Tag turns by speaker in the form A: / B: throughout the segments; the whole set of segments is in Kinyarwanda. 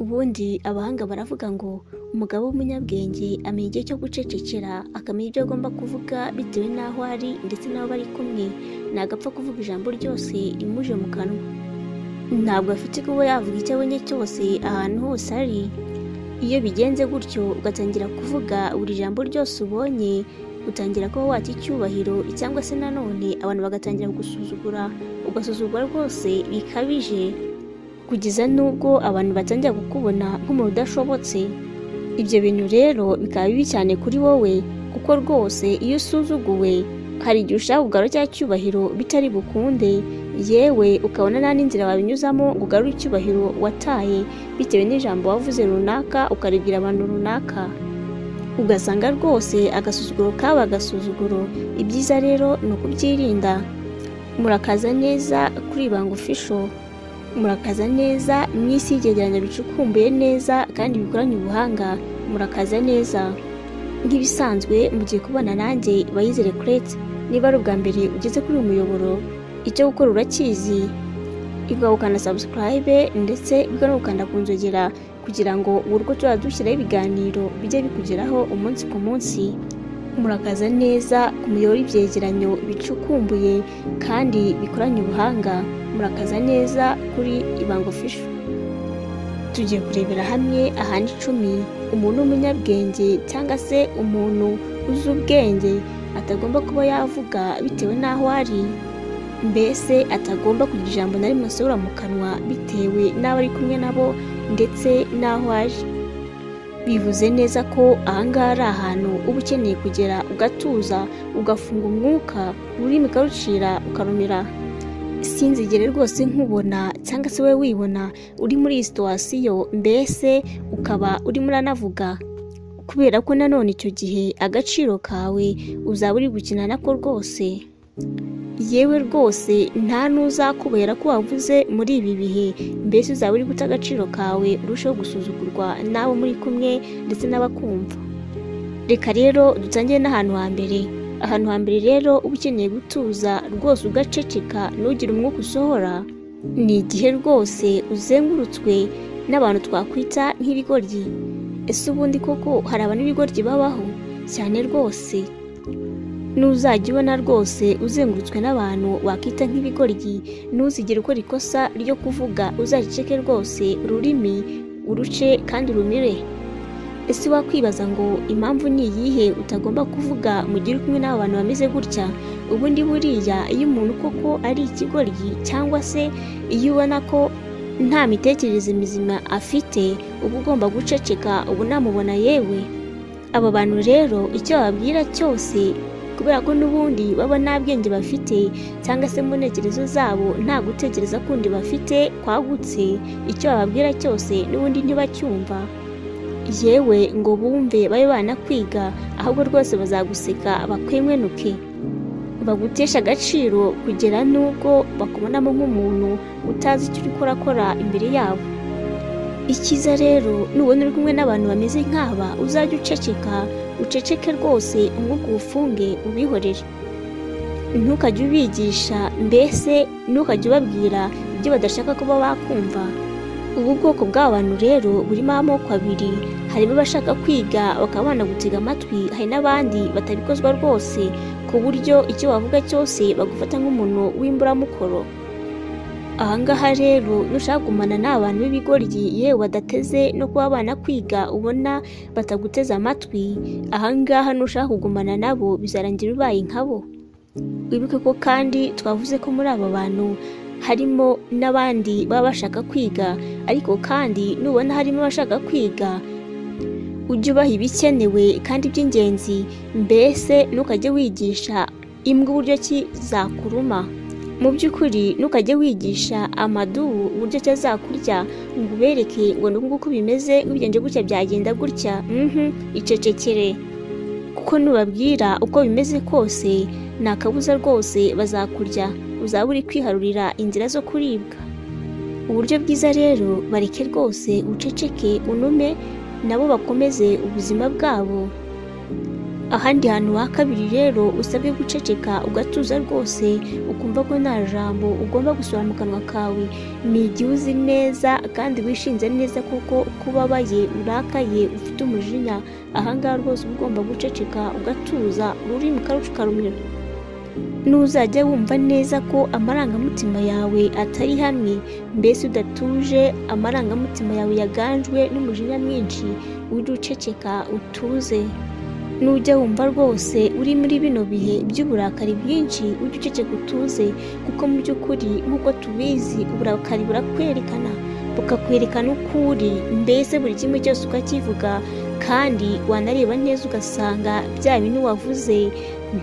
A: Ubundi abahanga baravuga ngo umugabo w'umunyabwenge amenya igihe cyo gucecekera, akamenya ibyo agomba kuvuga bitewe n'aho ari ndetse n'abo bari kumwe. Ntabwo apfa kuvuga ijambo ryose rimuje mu kanwa. Ntabwo afite kuba yavuga icyo abonye cyose ahantu hose ari. Iyo bigenze gutyo ugatangira kuvuga buri jambo ryose ubonye, utangira kuba wata icyubahiro cyangwa se nanone abantu bagatangira kugusuzugura, ugasuzugura rwose bikabije, kugeza n'ubwo abantu batangira kukubona nk'umuntu udashobotse. Ibyo bintu rero bikaba bibi cyane kuri wowe, kuko rwose iyo usuzuguwe hari igihe ushaka kugarura cya cyubahiro bitari bukunde, yewe ukabona nta n'inzira wabinyuzamo ngo ugarure icyubahiro wataye bitewe n'ijambo wavuze runaka ukaribwira abantu runaka, ugasanga rwose agasuzuguro kaba agasuzuguro. Ibyiza rero ni ukubyirinda. Murakaza neza kuri Ibanga Official, murakaza neza mu isi y'ibyegeranyo bicukumbuye neza kandi bikoranye ubuhanga. Murakaza neza nk'ibisanzwe, mugiye kubana nanjye Bayizere Crete. Niba ari ubwa mbere ugeze kuri uyu muyoboro, icyo gukora urakizi, ibuka gukanda subscribe ndetse ibuka no gukanda ku nzogera kugira ngo buri uko tuzajya dushyiraho ibiganiro bijye bikugeraho umunsi ku munsi. Murakaza neza ku muyoboro w'ibyegeranyo bicukumbuye kandi bikoranye ubuhanga. Murakaza neza kuri Ibanga Official. Tugiye kurebera hamwe ahantu 10 umuntu w'umunyabwenge cyangwa se umuntu uzi ubwenge atagomba kuba yavuga bitewe n'aho ari, mbese atagomba kugira ijambo na rimwe asohora mu kanwa bitewe n'abo ari kumwe nabo ndetse n'aho ari. Bivuze neza ko ahangaha ari ahantu uba ukeneye kugera ugatuza, ugafunga umwuka, ururimi ukarucira ukarumira. Sinzigere rwose nkubona cyangwa se wowe wibona uri muri iyi situwasiyo, mbese ukaba urimo uranavuga, kubera ko nanone icyo gihe agaciro kawe uzaba uri gukina nako rwose. Yewe rwose nta n'uzakubera ko wavuze muri ibi bihe, mbese uzaba uri guta agaciro kawe, urushaho gusuzugurwa n'abo muri kumwe ndetse n'abakumva. Reka rero dutangire n'ahantu hambere. Ahantu hambere rero uba ukeneye gutuza rwose ugaceceka ntugire umwuka usohora, ni igihe rwose uzengurutswe n'abantu twakwita nk'ibigoryi. Ese ubundi koko hari abantu b'ibigoryi babaho? Cyane rwose. Nuzajya ubona rwose uzengurutswe n'abantu wakita nk'ibigoryi, ntuzigere ukora ikosa ryo kuvuga, uzaceceke rwose, ururimi uruce kandi urumire. Ese wakwibaza ngo impamvu ni iyihe utagomba kuvuga mu gihe uri kumwe n'aba bantu bameze gutya? Ubundi buriya iyo umuntu koko ari ikigoryi cyangwa se iyo ubona ko nta mitekerereze mizima afite, uba ugomba guceceka, uba unamubona yewe. Aba bantu rero icyo bababwira cyose, kubera ko n'ubundi baba nta bwenge bafite cyangwa se mu ntekerezo zabo nta gutekereza kundi bafite kwagutse, icyo bababwira cyose n'ubundi ntibacyumva, yewe ngo bumve babe banakwiga, ahubwo rwose bazaguseka bakwemwenuke, bagutesha agaciro kugera n'ubwo bakubonamo nk'umuntu utazi icyo uri kurakora imbere yabo. Icyiza rero nubona uri kumwe n'abantu bameze nk'aba, uzajye uceceka, uceceke rwose, umwuka uwufunge, ubihorere. Ntukajye ubigisha, mbese ntukajye ubabwira ibyo badashaka kuba bakumva. Ubu bwoko bw'aba bantu rero burimo amoko abiri, harimo abashaka kwiga bakaba banagutega amatwi, hari n'abandi batabikozwa rwose, ku buryo icyo wavuga cyose bagufata nk'umuntu w'imburamukoro. Ahangaha rero nushaka kugumana n'abantu b'ibigoryi yewe badateze no kuba banakwiga, ubona bataguteze amatwi, ahangaha nushaka kugumana nabo bizarangira ubaye nkabo. Wibuke ko kandi twavuze ko muri aba bantu harimo n'abandi baba bashaka kwiga, ariko kandi nubona harimo abashaka kwiga ujye ubaha ibikenewe kandi by'ingenzi, mbese ntukajye wigisha imbwa uburyo ki zakuruma. Mu by'ukuri ntukajye wigisha amadubu uburyo ki azakurya ngo ubereke ngo ni uku bimeze, ubigenje gutya byagenda gutya, icecekere. Kuko nubabwira uko bimeze kose nta kabuza rwose bazakurya, uzaba uri kwiharurira inzira zo kuribwa. Uburyo bwiza rero bareke rwose uceceke unume, nabo bakomeze ubuzima bwabo. Ahandi hantu ha kabiri rero usabwe guceceka ugatuza rwose, ukumva ko nta jambo ugomba gusohora mu kanwa kawe, ni igihe uzi neza kandi wishinze neza kuko kubabaye, urakaye, ufite umujinya. Ahangaha rwose uba ugomba guceceka ugatuza, ururimi ukarucukarumira. Nuzajya wumva neza ko amarangamutima yawe atari hamwe, mbese udatuje, amarangamutima yawe yaganjwe n'umujinya mwinshi, ujye uceceka utuze. Nujya wumva rwose uri muri bino bihe by'uburakari bwinshi, ujye uceceka utuze, kuko mu by'ukuri nk'uko tubizi uburakari burakwerekana, bukakwerekana uko uri, mbese buri kimwe cyose ukakivuga, kandi wanareba neza ugasanga bya bintu wavuze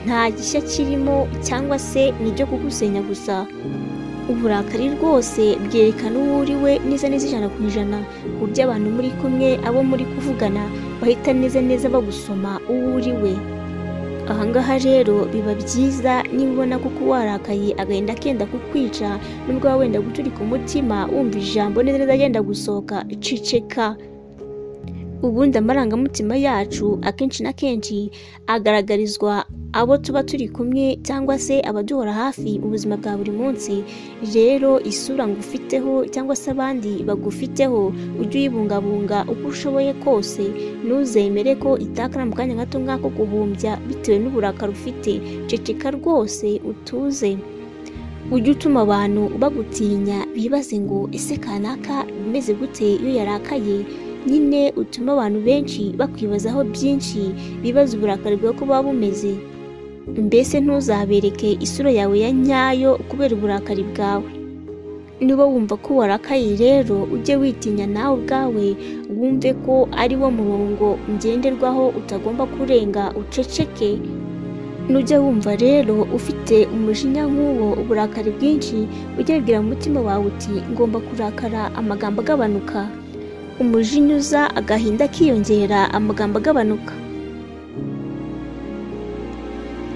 A: nta gishya kirimo cyangwa se ni ibyo kugusenya gusa. Uburakari rwose bwerekana uwo uri we neza neza 100%, ku buryo abantu muri kumwe, abo muri kuvugana bahita neza neza bagusoma uwo uri we. Ahangaha rero biba byiza niba ubona kuko warakaye agahinda kenda kukwica, nubwo waba wenda guturika umutima wumva ijambo neza neza agenda gusohoka, ceceka. Ubundi amarangamutima yacu akenshi na kenshi agaragarizwa abo tuba turi kumwe cyangwa se abaduhora hafi mu buzima bwa buri munsi. Rero isura ngufiteho cyangwa se abandi bagufiteho ujye uyibungabunga uko ushoboye kose, ntuzemere ko itakara mu kanya gato nk'ako guhumbya bitewe n'uburakari ufite. Ceceka rwose utuze. Ujye utuma abantu bagutinya bibaze ngo ese kanaka bimeze gute iyo yarakaye. Nyine utuma abantu benshi bakwibazaho byinshi, bibaza uburakari bwawe ko buba bumeze. Mbese ntuzabereke isura yawe ya nyayo kubera uburakari bwawe. Niba wumva ko warakaye rero ujye witinya nawe ubwawe, wumve ko ari wo murongo ngenderwaho utagomba kurenga, uceceke. Nujya wumva rero ufite umujinya nk'uwo, uburakari bwinshi, ujye wibwira mu mutima wawe uti ngomba kurakara amagambo agabanuka. Umujinya uza agahinda kiyongera, amagambo agabanuka.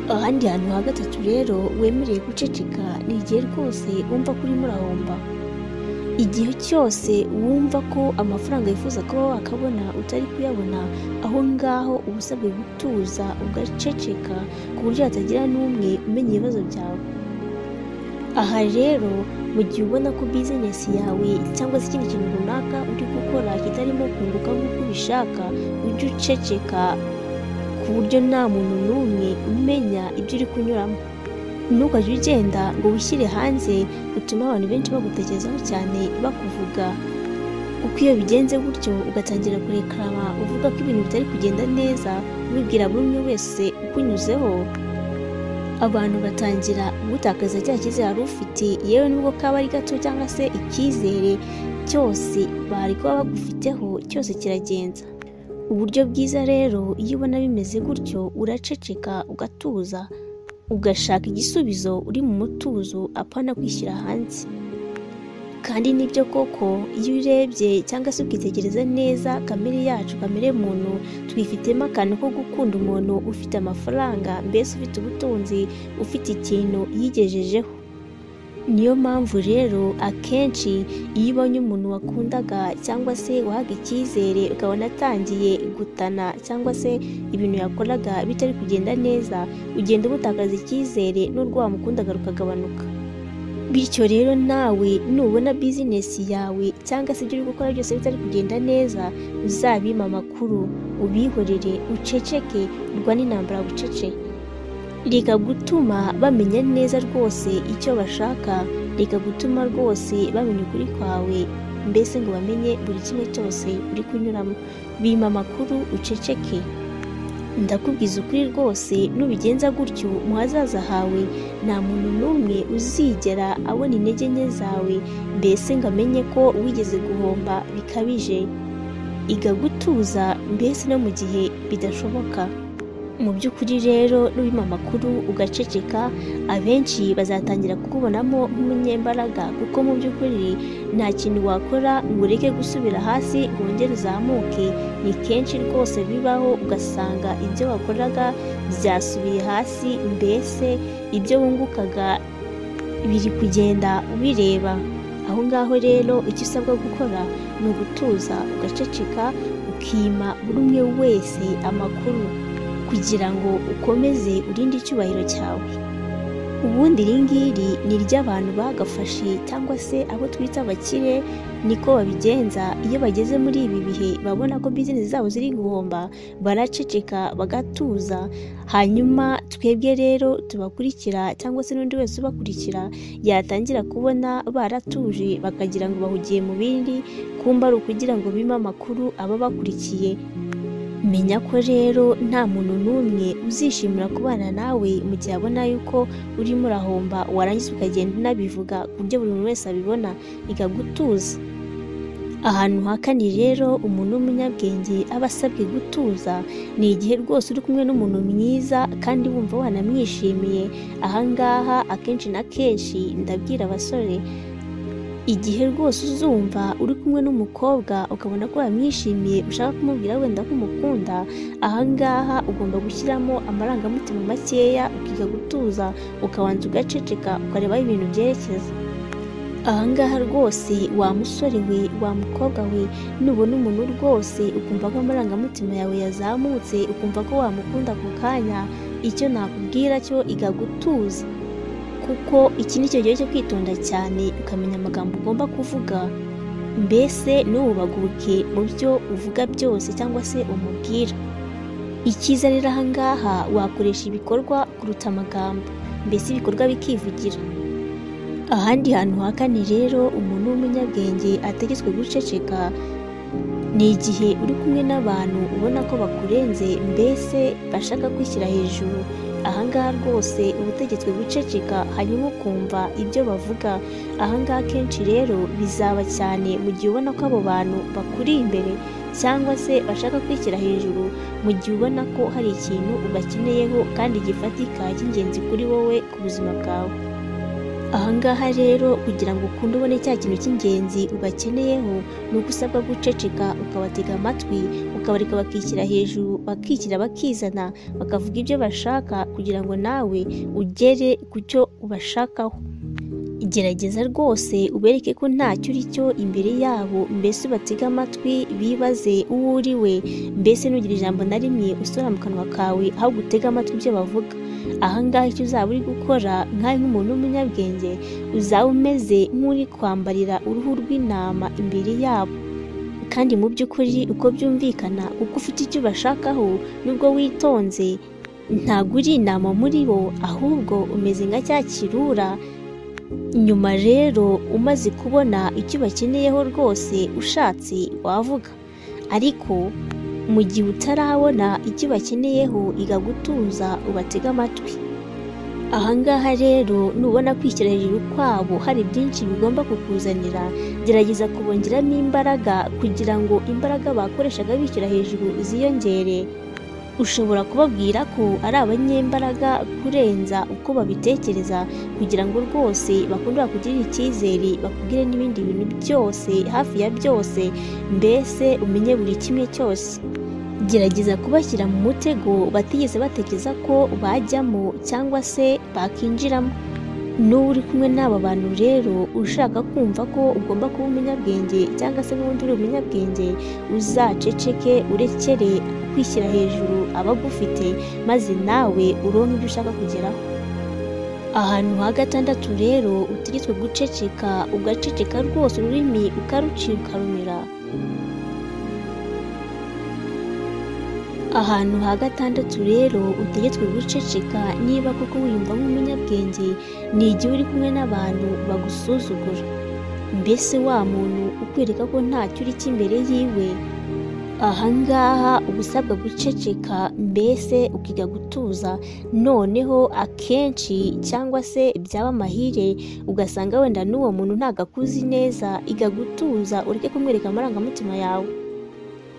A: Ahandi hantu ha gatatu rero wemerewe guceceka ni igihe rwose wumva ko urimo urahomba. Igihe cyose wumva ko amafaranga wifuza kuba wakabona utari kuyabona, aho ngaho uba usabwe gutuza ugaceceka ku buryo hatagira n'umwe umenya ibibazo byawe. Aha rero mu gihe ubona ko bizinesi yawe cyangwa se ikindi kintu runaka uri gukora kitarimo kunguka nk'uko ubishaka, ujye uceceka ku buryo nta muntu n'umwe umenya ibyo uri kunyuramo. Ntukajye ugenda ngo wishyire hanze utume abantu benshi bagutekerezaho cyane bakuvuga, kuko iyo bigenze gutyo ugatangira kurekarama uvuga ko ibintu bitari kugenda neza, ubibwira buri umwe wese ukunyuzeho, abantu batangira gutakaza cya cyizere wari ufite, yewe nubwo kaba ari gato cyangwa se icyizere cyose bari kuba bagufiteho cyose kiragenza. Uburyo bwiza rero iyo ubona bimeze gutyo uraceceka ugatuza, ugashaka igisubizo uri mu mutuzo, apana kwishyira hanze. Kandi nibyo koko iyo urebye cyangwa se ukitegereza neza kamere yacu, kamere muntu, twifitemo akantu ko gukunda umuntu ufite amafaranga, mbese ufite ubutunzi, ufite ikintu yigejejeho. Niyo mpamvu rero akenshi iyo ubonye umuntu wakundaga cyangwa se wahaga icyizere ukabona atangiye gutana cyangwa se ibintu yakoraga bitari kugenda neza, ugenda umutakaza icyizere n'urwo wamukundaga rukagabanuka. Bityo rero nawe nubona bizinesi yawe cyangwa se ibyo uri gukora byose bitari kugenda neza, uzabime amakuru, ubihorere, uceceke, urwane intambara bucece. Reka gutuma bamenya neza rwose icyo bashaka, reka gutuma rwose bamenya ukuri kwawe, mbese ngo bamenye buri kimwe cyose uri kunyuramo. Bima amakuru uceceke. Ndakubwiza ukuri rwose nubigenza gutyo mu hazaza hawe nta muntu n'umwe uzigera abona intege nke zawe, mbese ngo amenye ko wigeze guhomba bikabije. Iga gutuza mbese no mu gihe bidashoboka. Mu by'ukuri rero nubima amakuru ugaceceka, abenshi bazatangira kukubonamo nk'umunyembaraga, kuko mu by'ukuri nta kintu wakora ngo ureke gusubira hasi ngo wongere uzamuke. Ni kenshi rwose bibaho ugasanga ibyo wakoraga byasubiye hasi, mbese ibyo wungukaga biri kugenda ubireba. Aho ngaho rero icyo usabwa gukora ni ugutuza ugaceceka, ukima buri umwe wese amakuru, kugira ngo ukomeze urinde icyubahiro cyawe. Ubundi iri ngiri ni iry'abantu bagafashe cyangwa se abo twita abakire, niko babigenza iyo bageze muri ibi bihe babona ko bizinesi zabo ziri guhomba, baraceceka bagatuza. Hanyuma twebwe rero tubakurikira cyangwa se n'undi wese ubakurikira yatangira kubona baratuje bakagira ngo bahugiye mu bindi, kumba ari ukugira ngo bime amakuru ababakurikiye. Menya ko rero nta muntu n'umwe uzishimira kubana nawe mu gihe abona yuko urimo urahomba, warangiza ukagenda unabivuga ku buryo buri muntu wese abibona, ikagutuza. Ahantu ha kane rero umuntu w'umunyabwenge aba asabwe gutuza ni igihe rwose uri kumwe n'umuntu mwiza kandi wumva wanamwishimiye. Aha ngaha akenshi na kenshi ndabwira abasore, igihe rwose uzumva uri kumwe n'umukobwa ukabona ko wamwishimiye ushaka kumubwira wenda ko umukunda, aha ngaha ugomba gushyiramo amarangamutima makeya ukiga gutuza, ukabanza ugaceceka ukareba aho ibintu byerekeza. Aha ngaha rwose wa musore we, wa mukobwa we, nubona umuntu rwose ukumva ko amarangamutima yawe yazamutse, ukumva ko wamukunda ako kanya, icyo nakubwira cyo iga gutuza, kuko iki ni cyo gihe cyo kwitonda cyane ukamenya amagambo ugomba kuvuga, mbese ntuhubaguke mu byo uvuga byose cyangwa se umubwira. Icyiza rero aha ngaha wakoresha ibikorwa kuruta amagambo, mbese ibikorwa bikivugira. Ahandi hantu ha kane rero umuntu w'umunyabwenge ategetswe guceceka ni igihe uri kumwe n'abantu ubona ko bakurenze, mbese bashaka kwishyira hejuru. Aha ngaha rwose uba utegetswe guceceka hanyuma ukumva ibyo bavuga. Aha ngaha akenshi rero bizaba cyane mu gihe ubona ko abo bantu bakuri imbere cyangwa se bashaka kwishyira hejuru, mu gihe ubona ko hari ikintu ubakeneyeho kandi gifatika cy'ingenzi kuri wowe ku buzima bwawe. Aha ngaha rero kugira ngo ukunde ubone cya kintu cy'ingenzi ubakeneyeho, ni uko usabwa guceceka ukabatega amatwi, ukabareka bakishyira hejuru, bakishyira bakizana, bakavuga ibyo bashaka kugira ngo nawe ugere ku cyo ubashakaho. Gerageza rwose ubereke ko ntacyo uri cyo imbere yabo, mbese ubatege amatwi bibaze uwo uri we, mbese ntugire ijambo na rimwe usora mu kanwa kawe ahubwo utege amatwi ibyo bavuga. Aha ngaha icyo uzaba uri gukora nkawe nk'umuntu w'umunyabwenge, uzaba umeze nk'uri kwambarira uruhu rw'intama imbere yabo, kandi mu by'ukuri uko byumvikana kuko ufite icyo ubashakaho, nubwo witonze ntabwo uri intama muri bo, ahubwo umeze nka cya kirura. Nyuma rero umaze kubona icyo bakeneyeho rwose ushatse wavuga, ariko mu gihe utarabona icyo bakeneyeho iga gutuza ubatege amatwi. Aha ngaha rero nubona kwishyira hejuru kwabo hari byinshi bigomba kukuzanira, gerageza kubongeramo imbaraga kugira ngo imbaraga bakoreshaga bishyira hejuru ziyongere. Ushobora kubabwira ko ari abanyembaraga kurenza uko babitekereza, kugira ngo rwose bakunde bakugirire icyizere, bakubwire n'ibindi bintu byose hafi ya byose, mbese umenye buri kimwe cyose. Gerageza kubashyira mu mutego batigeze batekereza ko bajyamo cyangwa se bakinjiramo. N'uba uri kumwe n'aba bantu rero ushaka kumva ko ugomba kuba umunyabwenge cyangwa se n'ubundi uri umunyabwenge, uzaceceke urekere kwishyira hejuru abagufite, maze nawe uronke ibyo ushaka kugeraho. Ahantu ha gatandatu rero utegetswe guceceka, ugaceceka rwose ururimi ukarucira ukarumira. Ahantu ha gatandatu rero utegetswe guceceka niba koko wiyumva nk'umunyabwenge, ni igihe uri kumwe n'abantu bagusuzugura, mbese wa muntu ukwereka ko ntacyo uri cy'imbere yiwe. Aha ngaha uba usabwa guceceka, mbese ukiga gutuza. Noneho akenshi cyangwa se byaba amahire ugasanga wenda n'uwo muntu ntabwo akuzi neza, iga gutuza ureke kumwereka amarangamutima yawe.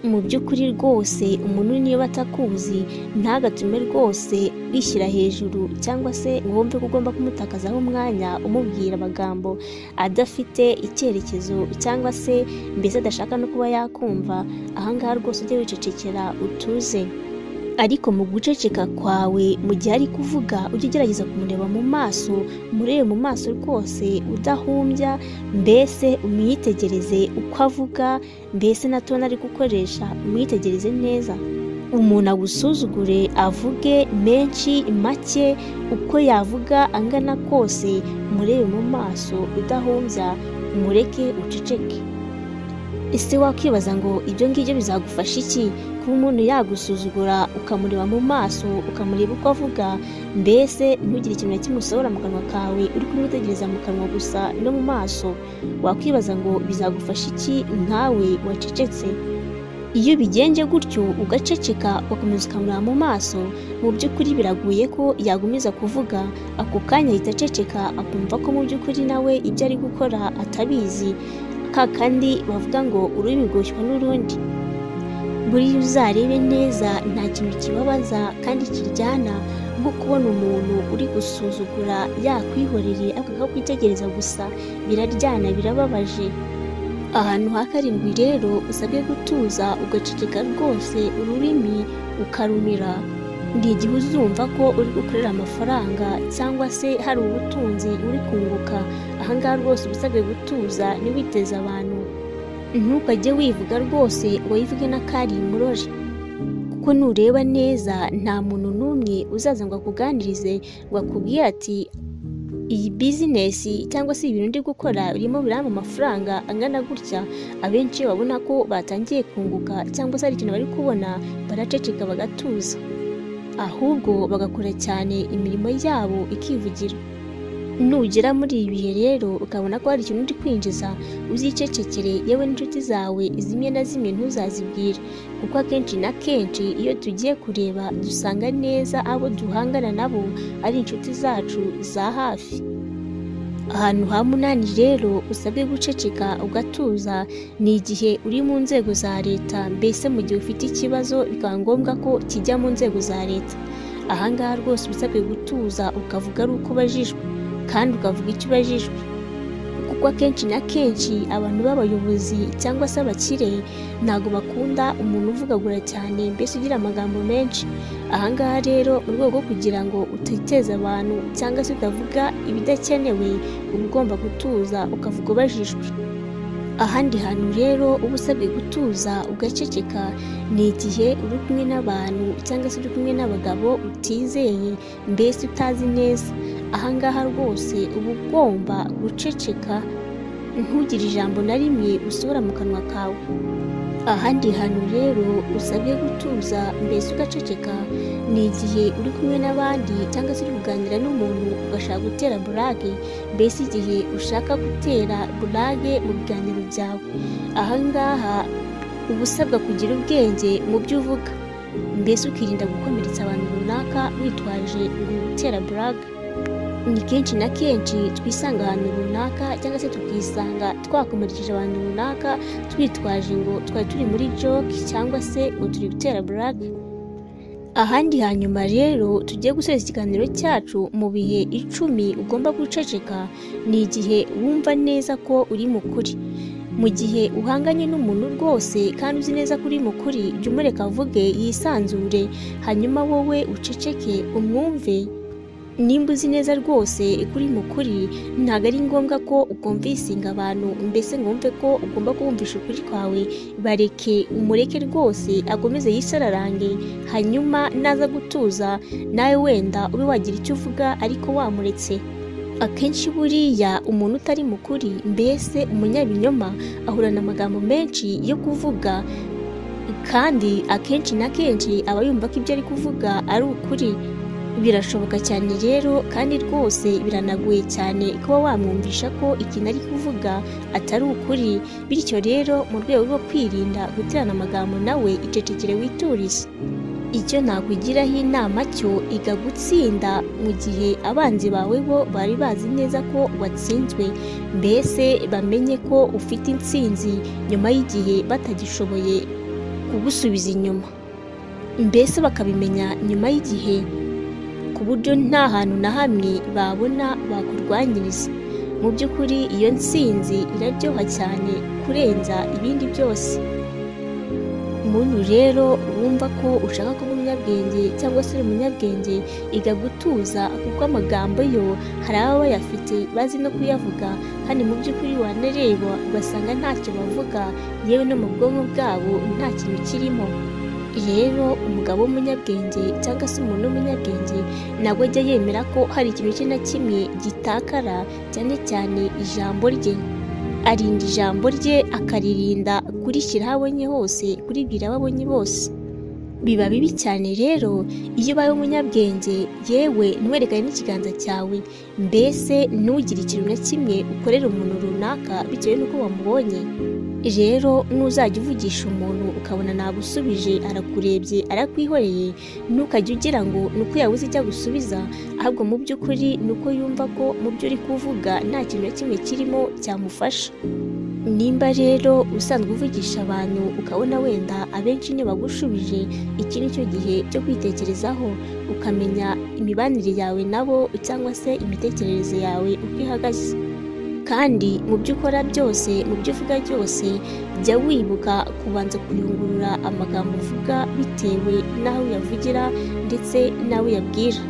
A: Mu by'ukuri rwose umuntu niba atakuzi ntagatume rwose wishyira hejuru cyangwa se ngo wumve ko ugomba kumutakazaho umwanya umubwira amagambo adafite icyerekezo cyangwa se mbese adashaka no kuba yakumva. Aha ngaha rwose ujye wicecekera utuze. Ariko mu guceceka kwawe mu gihe ari kuvuga ujye ugerageza kumureba mu maso, umurebe mu maso rwose udahumbya, mbese umwitegereze uko avuga, mbese na tone ari gukoresha umwitegereze neza. Umuntu agusuzugure avuge menshi make, uko yavuga angana kose, umurebe mu maso udahumbya, umureke uceceke. Ese wakwibaza ngo ibyo ngibyo bizagufasha iki? Kuba umuntu yagusuzugura ukamureba mu maso, ukamureba uko avuga, mbese ntugire ikintu na kimwe usohora mu kanwa kawe, uri kumwitegereza mu kanwa gusa no mu maso. Wakwibaza ngo bizagufasha iki nkawe wacecetse? Iyo ubigenje gutyo ugaceceka ugakomeza ukamureba mu maso, mu by'ukuri biragoye ko yagumiza kuvuga, ako kanya ahita aceceka akumva ko mu by'ukuri nawe ibyo ari gukora atabizi. Ka kandi bavuga ngo ururimi rwoshywa n'urundi. Buriya uzarebe neza nta kintu kibabaza kandi kiryana nko kubona umuntu uri gusuzugura yakwihoreye akakwitegereza gusa, biraryana birababaje. Ahantu ha karindwi rero usabwe gutuza ugaceceka rwose, ururimi ukarumira. Ni igihe uzumva ko uri gukorera amafaranga cyangwa se hari ubutunzi uri kunguka, aha ngaha rwose uba usabwe gutuza ntiwiteze abantu. Ntukajye wivuga rwose ngo wivuge n'akari murore, kuko nureba neza nta muntu n'umwe uzaza ngo akuganirize ngo akubwire ati iyi bizinesi cyangwa se ibintu ndi gukora birimo birampa amafaranga angana gutya. Abenshi babona ko batangiye kunguka cyangwa se hari ikintu bari kubona, baraceceka bagatuza, ahubwo bagakora cyane imirimo yabo ikivugira. Nugera muri ibi bihe rero ukabona ko hari ikintu uri kwinjiza, uzicecekere, yewe n'inshuti zawe zimwe na zimwe ntuzazibwire, kuko akenshi na kenshi iyo tugiye kureba dusanga neza abo duhangana nabo ari inshuti zacu za hafi. Ahantu ha munani rero usabwe guceceka ugatuza ni igihe uri mu nzego za leta, mbese mu gihe ufite ikibazo bikaba ngombwa ko kijya mu nzego za leta. Aha ngaha rwose usabwe gutuza ukavuga ari uko ubajijwe, kandi ukavuga icyo ubajijwe, kuko akenshi na kenshi abantu b'abayobozi cyangwa se abakire ntabwo bakunda umuntu uvugagura cyane, mbese ugira amagambo menshi. Aha ngaha rero mu rwego rwo kugira ngo utiteza abantu cyangwa se utavuga ibidakenewe, uba ugomba gutuza ukavuga ubajijwe. Ahandi hantu rero uba usabwe gutuza ugaceceka ni igihe uri kumwe n'abantu cyangwa se uri kumwe n'abagabo utizeye, mbese utazi neza. Aha ngaha rwose uba ugomba guceceka ntugire ijambo na rimwe usohora mu kanwa kawe. Ahandi hantu rero usabwe gutuza mbese ugaceceka ni igihe uri kumwe n'abandi cyangwa se uri kuganira n'umuntu ugashaka gutera burage, mbese igihe ushaka gutera burage mu biganiro byawe. Aha ngaha uba usabwa kugira ubwenge mu byo uvuga, mbese ukirinda gukomeretsa abantu runaka witwaje ngo gutera burage. Ni kenshi na kenshi twisanga ahantu runaka cyangwa se tukisanga twakomerekeje abantu runaka twitwaje ngo twari turi muri joke cyangwa se ngo turi gutera burage. Ahandi hanyuma rero tugiye gusoza ikiganiro cyacu mu bihe 10 ugomba guceceka ni igihe wumva neza ko uri mu kuri. Mu gihe uhanganye n'umuntu rwose kandi uzi neza ko uri mu kuri, jya umureka avuge yisanzure, hanyuma wowe uceceke umwumve. Nimba uzi neza rwose ko uri mu kuri, ntabwo ari ngombwa ko ukumvisinga abantu, mbese ngo wumve ko ugomba kubumvisha ukuri kwawe. Bareke, umureke rwose akomeze yisararange, hanyuma naza gutuza nawe wenda ube wagira icyo uvuga ariko wamuretse. Akenshi buriya umuntu utari mu kuri, mbese umunyabinyoma, ahorana amagambo menshi yo kuvuga, kandi akenshi na kenshi aba yumva ko ibyo ari kuvuga ari ukuri. Birashoboka cyane rero kandi rwose biranagoye cyane kuba wamwumvisha ko ikintu ari kuvuga atari ukuri. Bityo rero mu rwego rwo kwirinda guterana amagambo nawe, icecekere witurize. Icyo nakugiraho inama cyo, iga gutsinda mu gihe abanzi bawe bo bari bazi neza ko watsinzwe, mbese bamenye ko ufite intsinzi nyuma y'igihe batagishoboye kugusubiza inyuma, mbese bakabimenya nyuma y'igihe, ku buryo nta hantu na hamwe babona bakurwanyiriza. Mu by'ukuri iyo ntsinzi iraryoha cyane kurenza ibindi byose. Muntu rero wumva ko ushaka kuba umunyabwenge cyangwa se uri umunyabwenge, iga gutuza, kuko amagambo yo hari ababa bayafite bazi no kuyavuga, kandi mu by'ukuri wanareba ugasanga ntacyo bavuga, yewe no mu bwonko bwabo nta kintu kirimo. Rero umugabo w'umunyabwenge cyangwa se umuntu w'umunyabwenge ntabwo ajya yemera ko hari ikintu cye na kimwe gitakara, cyane cyane ijambo rye. Arinda ijambo rye, akaririnda kurishyira aho abonye hose, kuribwira abo abonye bose. Biba bibi cyane rero iyo ubaye umunyabwenge, yewe ntiwerekane n'ikiganza cyawe, mbese ntugire ikintu na kimwe ukorera umuntu runaka bitewe n'uko wamubonye. Rero nuzajya uvugisha umuntu ukabona nagusubije, arakurebye, arakwihoreye, ntukajye ugira ngo ni uko yabuze icyo agusubiza, ahubwo mu by'ukuri ni uko yumva ko mu byo uri kuvuga nta kintu na kimwe kirimo cyamufasha. Nimba rero usanzwe uvugisha abantu ukabona wenda abenshi ntibagushubije, iki ni cyo gihe cyo kwitekerezaho, ukamenya imibanire yawe nabo cyangwa se imitekerereze yawe uko ihagaze. Kandi mu byo ukora byose, mu byo uvuga byose, jya wibuka kubanza kuyungurura amagambo uvuga bitewe n'aho uyavugira ndetse n'aho uyabwira.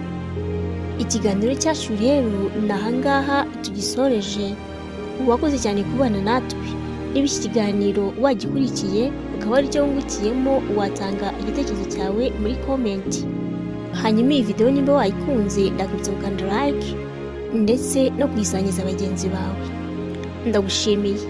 A: Ikiganiro cyacu rero ni ahangaha tugisoreje. Wakoze cyane kubana natwe. Niba iki kiganiro wagikurikiye ukaba ari cyo wungukiyemo, watanga igitekerezo cyawe muri komenti. Hanyuma iyi videwo nimba wayikunze, ndakwibutsa gukanda like ndetse no kuyisangiza bagenzi bawe. Ndagushimiye.